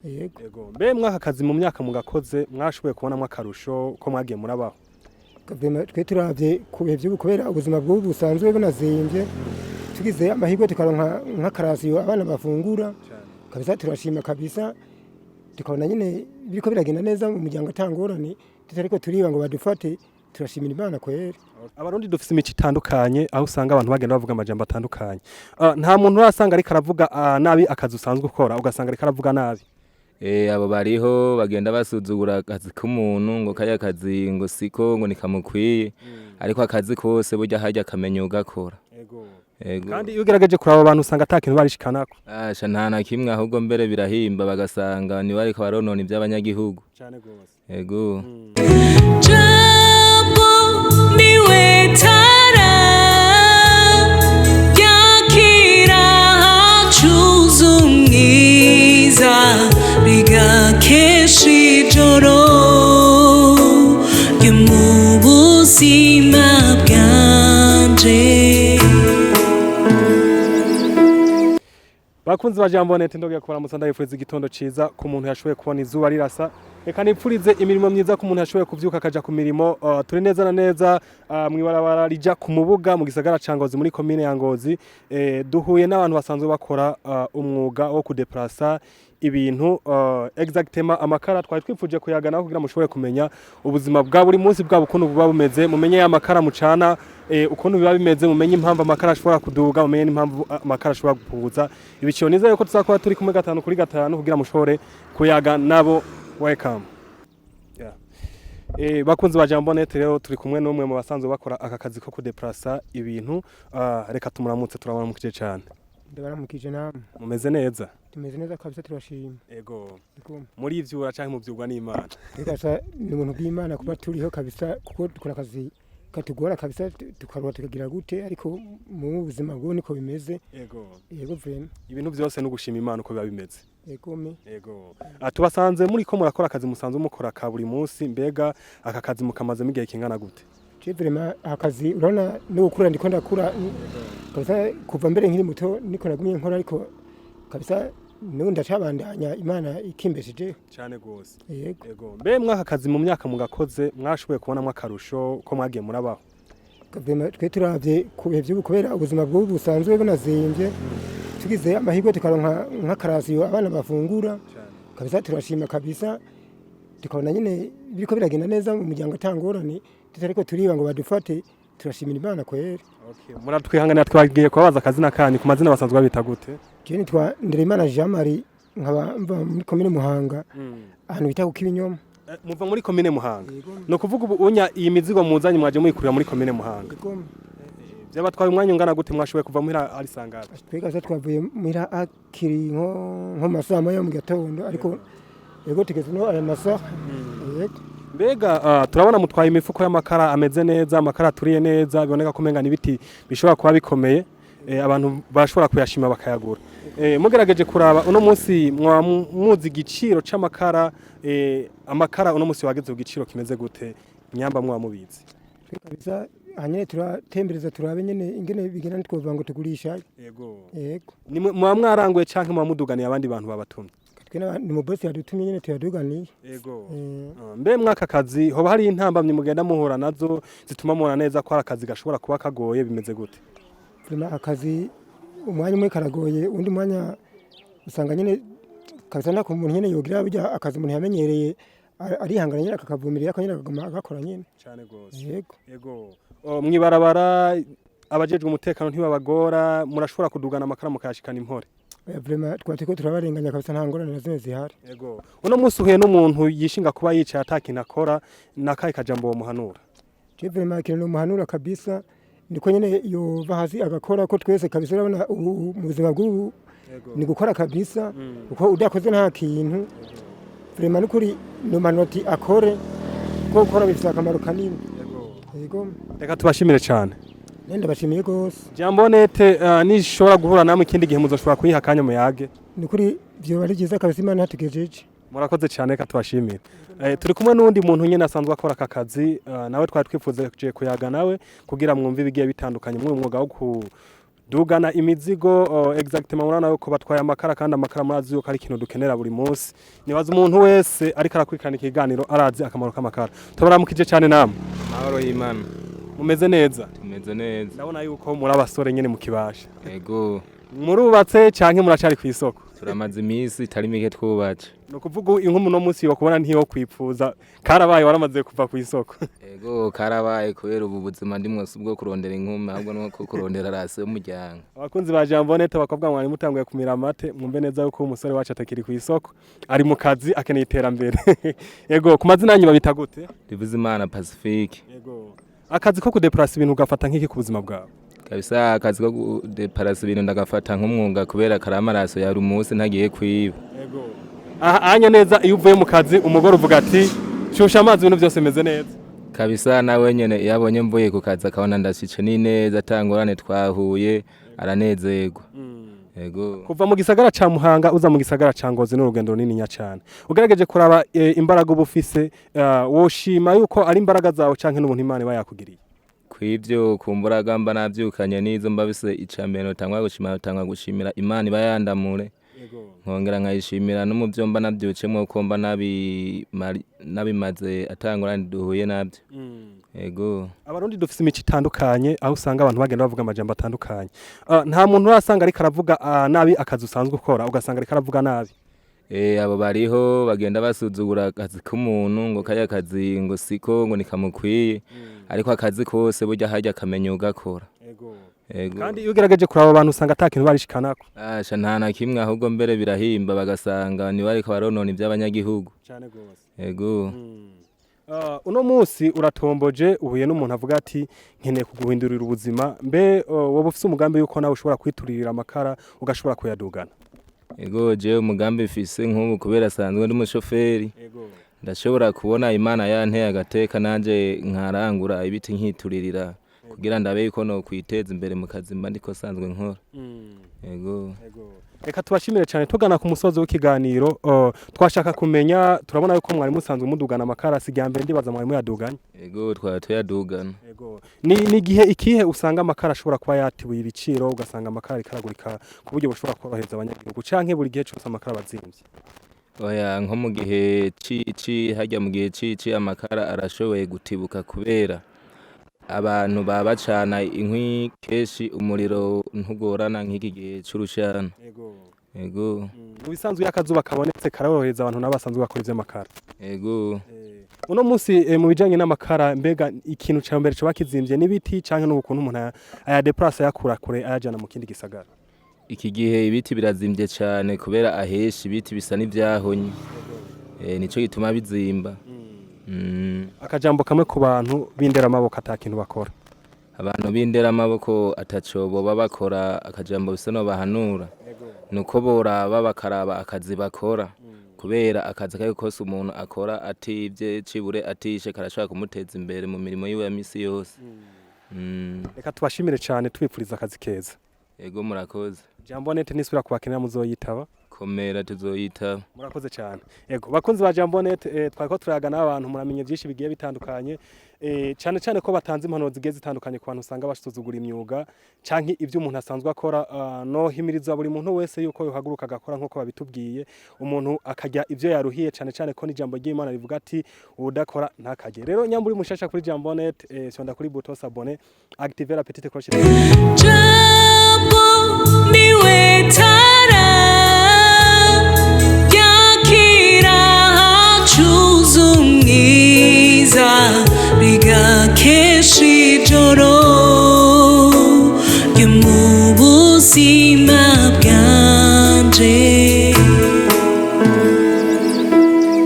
Yego. Yego. Mbe mwaka kazi mu myaka mugakoze mwashoboye kubonamwo akarusho ko mwagiye murabaho? Vraiment, twe turavye ku bihe vy'ubu, kubera ubuzima bw'ubu busanzwe bunazimvye, tugize amahirwe tukaronka nk'akarasiyo abana bafungura kabisa, turashima kabisa, tukabona nyine biriko biragenda neza mu muryango, atangorane, tutariko turiba ngo badufate. Turashimira Imana kwera. Abarundi dufise imico itandukanye, aho usanga abantu bagenda bavuga amajambo atandukanye. Nta muntu urasanga ariko aravuga nabi akazi usanzwe ukora, ugasanga ariko aravuga nabi? Abo bariho bagenda basuzugura akazi k'umuntu, ngo kaya kazi ngo siko, ngo nikamukwiye, ariko akazi kose burya harya akamenya ugakora. Ego. Kandi iyo ugerageje kuraba abantu, usanga ata kintu barishikanako. Asha, nta na kimwe, ahubwo mbere birahimba bagasanga ni bariko baronona ivy'abanyagihugu. Cane gose. Ego. Jambo niwe tara yakira hacuze umwiza, rigakesha ijoro ryo mu buzima bwanje. Bakunzi ba Jambo Net, ndogiye kubaramutsa, ndabifuriza igitondo ciza ku muntu yashoboye kubona izuba rirasa. Reka nipfurize imirimo myiza ku muntu yashoboye kuvyuka akaja ku mirimo. Turi neza na neza mw'ibarabara rija ku Mubuga mu gisagara ca Ngozi, muri komine ya Ngozi. Duhuye n'abantu basanzwe bakora umwuga wo kudeplasa ibintu, exactement amakara. Twari twifuje kuyagana kugira mushobore kumenya ubuzima bwa buri munsi bwabo ukuntu buba bumeze, mumenye ya makara mucana ukuntu biba bimeze, mumenye impamvu amakara ashobora kuduga, mumenye n'impamvu amakara ashobora gupuza ibiciro. Nizeye yuko tuzakuba turi kumwe gatanu kuri gatanu kugira mushobore kuyaga nabo. Welcome, yeah. Bakunzi ba Jambo Net, rero turi kumwe n'umwe mu basanzwe bakora aka kazi ko kudeplasa ibintu. Reka tumuramutse. Turabaramukije cyane. Ndabaramukije namwe. Mumeze neza? Tumeze neza kabisa, turashima. Ego. Ego. Muri ivyura canke muvyurwa n'Imana? Reka, ni ubuntu bw'Imana kuba turiho kabisa, kuko dukora akazi katugora kabisa, tukaruha, tukagira gute, ariko mu buzima bw'ubu niko bimeze. Ego. Yego, vraiment. Ibintu byose no gushima Imana uko biba bimeze. Yego me. Ego. Tubasanze muri ko murakora akazi musanzwe mukora ka buri munsi. Mbega aka kazi mukamazemo igihe kingana gute? Je vraiment akazi, urabona no gukura ndiko ndakura kabisa, kuva mbere nkiri muto niko nagumye nkora, ariko kabisa n'ubu ndacabandanya, Imana ikimbeshejeho. Cyane gose. Yego. Ego. Mbe mwaka kazi mu myaka mugakoze mwashoboye kubonamwo akarusho ko mwagiye murabaho? Vraiment, twe turavye ku bihe vy'ubu, kubera ubuzima bw'ubu busanzwe bunazimvye, tugize amahirwe tukaronka nk'akarasiyo abana bafungura kabisa, turashima kabisa, tukabona nyine biriko biragenda neza mu muryango, atangorane, tutariko turiba ngo badufate. Turashimira Imana kwera. Okay. Muratwihanganira, twagiye kubabaza akazina kanyu. Ku mazina basanzwe babita gute? Je nitwa Ndereyimana Jean Marie, nkaba mva muri komine Muhanga, ahantu bita ku Kibinyoma. Muva muri komine Muhanga. No kuvuga ubu unya iyi mizigo muzanye mwaje muyikurira muri komine Muhanga? Byabatwaye umwanya ungana gute? Mwashoboye kuva muhira ari sangapi? Twe kabisa twavuye muhira akiri nko masaha 1 yo mu gatondo, ariko yego tugeze no aya masaha, yego. Mbega turabona mutwaye imifuko y'amakara ameze neza, amakara aturiye neza, biboneka ko umenga n'ibiti bishobora kuba bikomeye, abantu bashobora kuyashima bakayagura. Mugerageje kuraba uno munsi, mwaba muzi igiciro c'amakara? Amakara uno munsi wageze ku giciro kimeze gute, nyamba mwaba mubizi? Twe kabisa hanyene turatembereza, turabe nyene ingene bigenda, ntitwovuga ngo tugurisha. Yego. Yego. Ni muba mwaranguye canke muba muduganiye abandi bantu babatumye? Twe ni mu bosi yadutumye nyene, tuyaduganiye. Yego. Mbe mwaka kazi hoba hari intambamyi mugenda muhura nazo zituma mubona neza ko ari akazi gashobora kuba kagoye? Bimeze gute? Vraiment, akazi umwanya umwe karagoye, undi mwanya usanga nyene kabisa nako umuntu nyene yogira burya akazi umuntu yamenyereye, arihangana nyene, akakavumirira ko nyene, akaguma agakora nyene. Cane gose. Yego. Yego. Mwibarabara abajejwe umutekano ntibabagora? Murashobora kudugana amakara mukayashikana impore? Oya, vraiment twari turiko turabarenganya kabisa, nta ngorane na zimwe zihari. Yego. Uno munsi uhuye n'umuntu yishinga kuba yicaye atakintu akora, nakahe kajambo womuhanura? Je vraiment ikintu nomuhanura kabisa niko nyene yova hasi agakora, ko twese kabisa urabona ubu mu buzima bw'ubu ni gukora kabisa, kuko udakoze nta kintu. Vraiment nukuri nomuhanura ati akore, kuko gukora bifise akamaro kanini. Yego. Reka tubashimire cyane. Nende ndabashimiye gose. Jambo Net nishobora guhura namwe ikindi gihe, muzoshobora kuyiha akanya muyage? Nukuri vyoba ari vyiza kabisa, Imana hatugejeje. Murakoze cyane, reka tubashimire. Turi kumwe n'undi muntu nyine asanzwe akora aka kazi, nawe twari twifuje kuyaga nawe kugira mwumve ibigiye bitandukanye muri uyu mwuga wo badugana imizigo. Exactement, murabona yuko batwaye amakara, kandi amakara murazi yuko ari ikintu dukenera buri munsi. Nibaza umuntu wese ariko arakurikirana ikiganiro arazi akamaro k'amakara. Tubaramukije cyane namwe. Mahoro y'Imana. Mumeze neza? Tumeze neza. Ndabona yuko muri abasore nyene mukibasha. Ego. Murubatse canke muracari ku isoko? Turamaze iminsi itari mike twubatse. Ni ukuvuga inkumi uno munsi yo kubona ntiyo kwipfuza, karabaye, waramaze kuva ku isoko. Ego, karabaye, kubera ubu buzima ndimwo si ubwo kurondera inkumi, ahubwo ni uko kurondera ration y'umuryango. Abakunzi ba Jambo Net, abakobwa mwari mutanguye kumira amate, mwumve neza yuko umusore wacu atakiri ku isoko, ari mu kazi, akeneye iterambere. Ego, ku mazina yanyu babita gute? Imana Pacifique. Ego, akazi ko kudeplasa ibintu ugafata nk'iki ku buzima bwawe? Kabisa, akazi ko kudeparasa ibintu ndagafata nk'umwuga, kubera kari amaraso ya buri munsi, ntagiye kwiba. Ego, aha anya neza, iyo uvuye mu kazi umugore uvuga ati: "Shusha amazi, ibintu byose bimeze neza." Kabisa, nawe nyene iyo abonye mvuye ku kazi akabona ndashice ni neza, atangorane twahuye, aranezerwa. Ego. Kuva mu gisagara ca Muhanga uza mu gisagara ca Ngozi n'urugendo runini cyane. Ugerageje kuraba imbaraga uba ufise, woshima yuko ari imbaraga zawe canke n'ubuntu Imana iba yakugiriye? Kw'ivyo kumburaga mba navyukanye n'izo mba bise, icambere notangwa gushima, notangwa gushimira Imana iba yandamure, nkongera nkayishimira no mu vyo mba navyucemwo, ko mba nabimaze atangorane duhuye navyo. Ego. Abarundi dufise imico itandukanye, aho usanga abantu bagenda bavuga amajambo atandukanye. Nta muntu urasanga ariko aravuga nabi akazi usanzwe ukora, ugasanga ariko aravuga nabi? Abo bariho bagenda basuzugura akazi k'umuntu, ngo kariya kazi ngo siko, ngo nikamukwiye, ariko akazi kose burya harya akamenya ugakora. Ego. Kandi iyo ugerageje kuraba abantu usanga ata kintu barishikanako. Asha, nta na kimwe, ahubwo mbere birahimba bagasanga ni bariko baronona ivy'abanyagihugu. Cyane gose. Ego. Uno munsi uratomboje, uhuye n'umuntu avuga ati: "Nkeneye kuguhindurira ubuzima." Mbe woba ufise umugambi yuko nawe ushobora kwiturira amakara ugashobora kuyadugana? Ego, jewe umugambi mfise nk'ubu, kubera asanzwe ndi umushoferi, ndashobora kubona Imana yanteye agateka nanje nkarangura ibiti nkituririra, kugira ndabe yuko no kwiteza imbere mu kazi mba ndiko sanzwe nkora. Ego. Reka tubashimire cyane. Tugana ku musozo w'ikiganiro, twashaka kumenya, turabona yuko mwari musanzwe mudugana amakara, si mbere ndibaza mwari muyaduganye. Ego, twaba tuyadugana. Ego. Ni igihe ikihe usanga amakara ashobora kuba yatibuye ibiciro, ugasanga amakara ariko aragurika ku buryo bushobora korohereza abanyagihugu, canke buri gihe cyose amakara abazimvye? Oya, nko mu gihe cici harya, mu gihe cici amakara arashoboye gutibuka, kubera abantu baba bacana inkwi kenshi, umuriro ntugorana nk'iki gihe c'urushana. Ego. Ego. Mu bisanzwe iyo akazuba kabonetse karorohereza abantu nabo basanzwe bakora ivy'amakara. Ego. Uno munsi mu bijanye n'amakara, mbega ikintu ca mbere coba kizimvye n'ibiti canke n'ukuntu umuntu ayadeplace ayakura kure ayajana mu kindi gisagara? Iki gihe ibiti birazimvye cane, kubera ahesha ibiti bisa n'ivyahonye, nico gituma bizimba. Akajambo kamwe ku bantu b'inderamaboko ata kintu bakora. Abantu b'inderamaboko ataco boba bakora, akajambo bisa no bahanura nuko boraba bakaraba akazi bakora, kubera akazi kayo kose umuntu akora ativye cibure atishe karashobora kumuteza imbere mu mirimo yiwe ya misi yose. Reka tubashimire cyane, tubipfuriza akazi keza. Ego, murakoze. Jambo Net nisubira kubakenera muzoyitaba. Komera, tuzoyitaba. Murakoze cyane. Ego, bakunzi ba Jambo Net, twariko turayaga n'abantu, muramenye byinshi bigiye bitandukanye, cyane cyane ko batanze impanuro zigiye zitandukanye ku bantu usanga basuzugura imyuga canke ibyo umuntu asanzwe akora. No himiriza buri muntu wese yuko yohaguruka agakora nkuko babitubwiye, umuntu akarya ivyo yaruhiye, cyane cyane ko n'ijambo ry'Imana rivuga ati: "Udakora ntakarye." Rero nyamburi mushasha kuri Jambo Net, sonda kuri bouton s'abonner, activer la petite cloche. Jambo niwe tara yakira hacuze umwiza rigakesha ijoro ryo mu